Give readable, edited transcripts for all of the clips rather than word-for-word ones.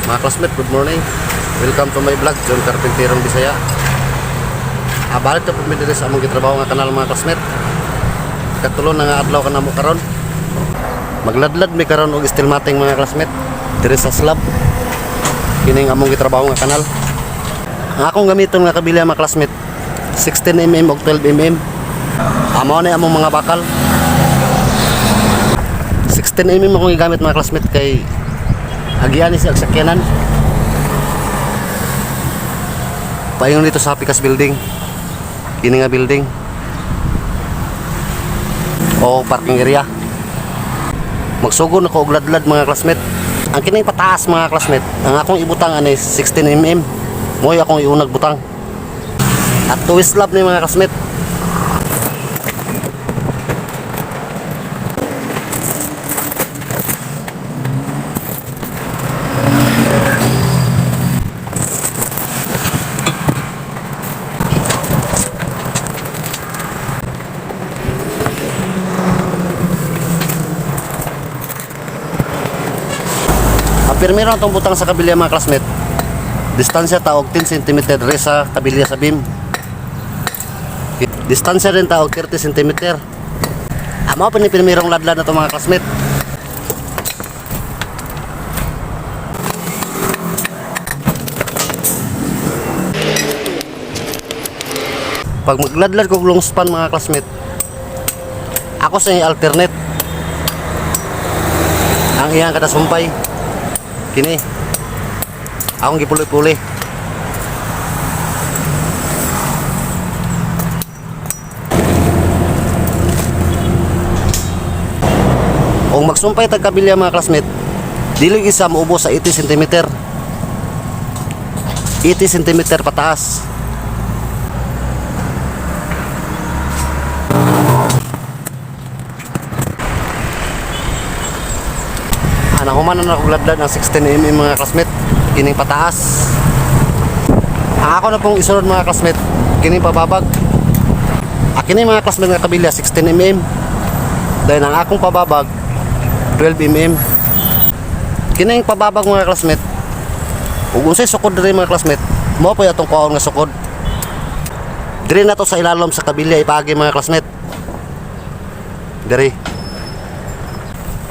Mga classmate, good morning. Welcome to my vlog, John Carpinterong Bisaya. Balik na po mi diri sa among gitrabaho nga kanal, mga classmate. Katulo na nga adlaw ka namo karon. Magladlad mi karon og steel matting, mga classmate. Diri sa slab. Kining among gitrabaho nga kanal. Ang akong gamiton nga kabilya, mga classmate, 16 mm og 12 mm. Amo na among mga bakal. 16 mm akong gigamit, mga classmate, kay agian ni siya og sakyanan. Paingon dito sa Pikas Building. Kini nga building. O parking area. Magsugod na ko og ladlad, mga classmate. Ang kining pataas, mga classmate, ang akong ibutang ani 16 mm. Mo'y akong iunag butang. At twist slab ni, mga classmate. Ang pirmero atong butang sa kabilya, mga classmate. Distansya ta og 10 cm diri sa kabilya sa beam. Distansya rin ta og 30 cm. Amo pa ni pirmirong ladlad na to, mga classmate. Pag magladlad kog long span, mga classmate, ako sa alternate. Ang iyang kada sumpay. Kini. Akong gipuli-puli. Kung magsumpay tag kabilya, mga classmate, dili isa moubos sa 80 cm. 80 cm pataas. Ana human na ako ladlad ng 16 mm, mga classmate, kining pataas. Ang ako na pong isunod, mga classmate, kining pababag. Kini, mga classmate, nga kabilya 16 mm. Dahil ang akong pababag 12 mm. Kining pababag, mga classmate. Ug unsay sukod diri, mga classmate, mao po atong kuhaon nga sukod. Diri na to sa ilalom sa kabilya ipaagi, mga classmate. Diri.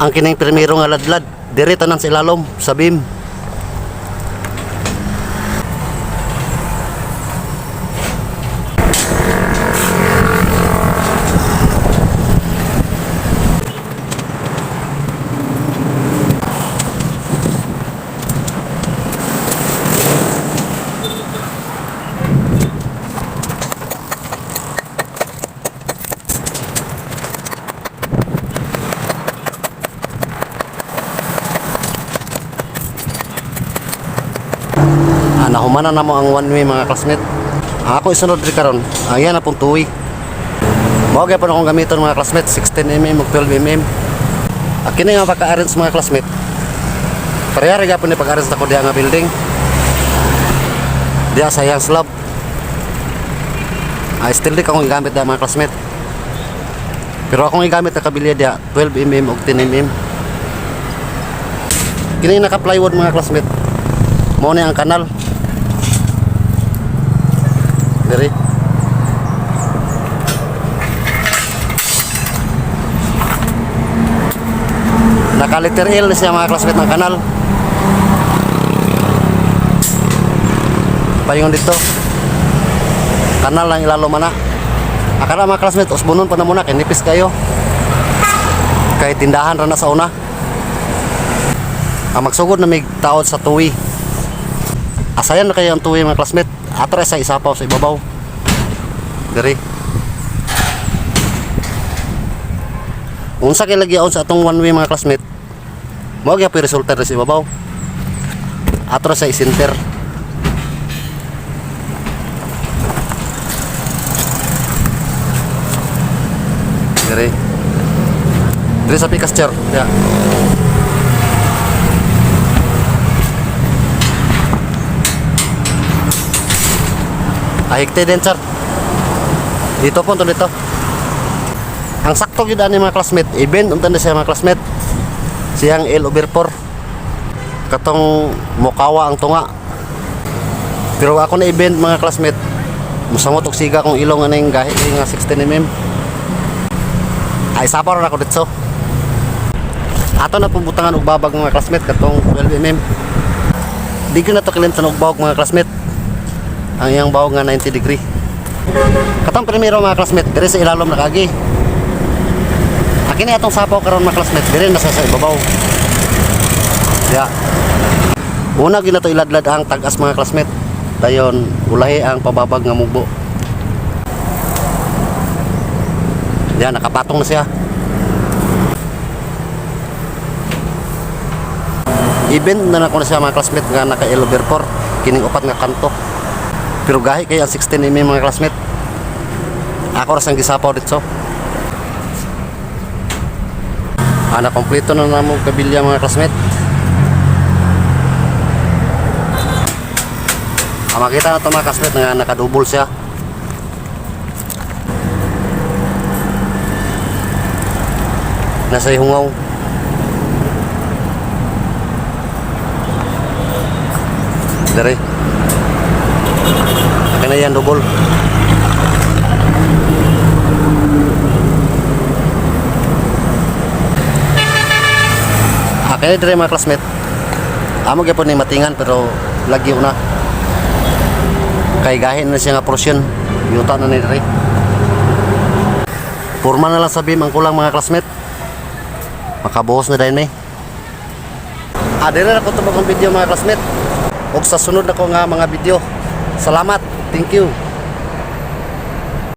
Ang kining primero nga ladlad, diri tanan sa ilalom sa beam. Nahumanan na mo ang one way, mga classmate. Ang ako isunod diri karon, ang yan na pong tuwi. Mao gyapon akong gamiton, mga classmate, 16 mm ug 12 mm. Kini nga pagka-arrange, mga classmate. Pareha ra gyapon ni pag-arrange nako diha nga building. Diha sa iyang slab. Still di akong gigamit diha, mga classmate. Pero akong gigamit na kabilya diha 12 mm ug 10 mm. Kini naka plywood, mga classmate. Mao ni ang kanal. Diri. Naka letter L na siya, mga classmate, ng kanal. Paingon dito. Kanal lang ilalom ana. Akala, mga classmate, usbonon pa na muna kay nipis kayo. Kay tindahan ra na sa una. Ang magsugod na mig taod sa tuwi. Asayan na kayo ang tuwi, mga classmate. Atra sa isapaw sa ibabaw. Diri. Unsa kay lagi sa atong one way, mga classmate? Mao gyapon resulta diri sa ibabaw. Atro sa isinter. Diri. Diri sa pikas chair. Ya. Ahigte din, sir. Dito po, dito. Ang sakto gyud ani, mga classmate, event unta na siya, mga classmate. Siyang L over 4. Katong mukawa ang tunga. Pero ako na i-bend, mga classmate. Musamot og siga kong ilong aning gahi nga 16 mm. Ay, sapaw ra ako dito. Ato na pong butangan og babag, mga classmate, katong 12 mm. Di ko na to kilimtan og bawog, mga classmate. Ang iyang bawog nga 90 degree. Katong primero, mga classmate, dire sa ilalom nakagi. Akin na atong sapaw karon, mga classmate, dire na sa ibabaw. Ya. Una gyud nato iladlad ang tag-as, mga classmate. Dayon ulahi ang pababag nga mugbo. Ya, nakapatong na siya. I-bend na nako na siya, mga classmate, nga naka L over 4 kining upat nga kanto. Pero gahi kay ang 16 mm, mga classmate. Ako ra sang gisapaw dito. Ana, kompleto na namo kabilya, mga classmate. Ah, makita na to, mga classmate, nga nakadouble siya. Nasa hungaw. Dere. Akin na yan, double. Akin na dire, mga classmate. Amo gyapon ni matingan pero lagi na. Kay gahin na siya nga porsyon. Yuta na ni dire. Porma na lang sa beam ang kulang, mga classmate. Makabuhos na dayon may. Ah, dire na ko ito video, mga classmate. Og sa sunod na ko nga mga video. Salamat. Thank you.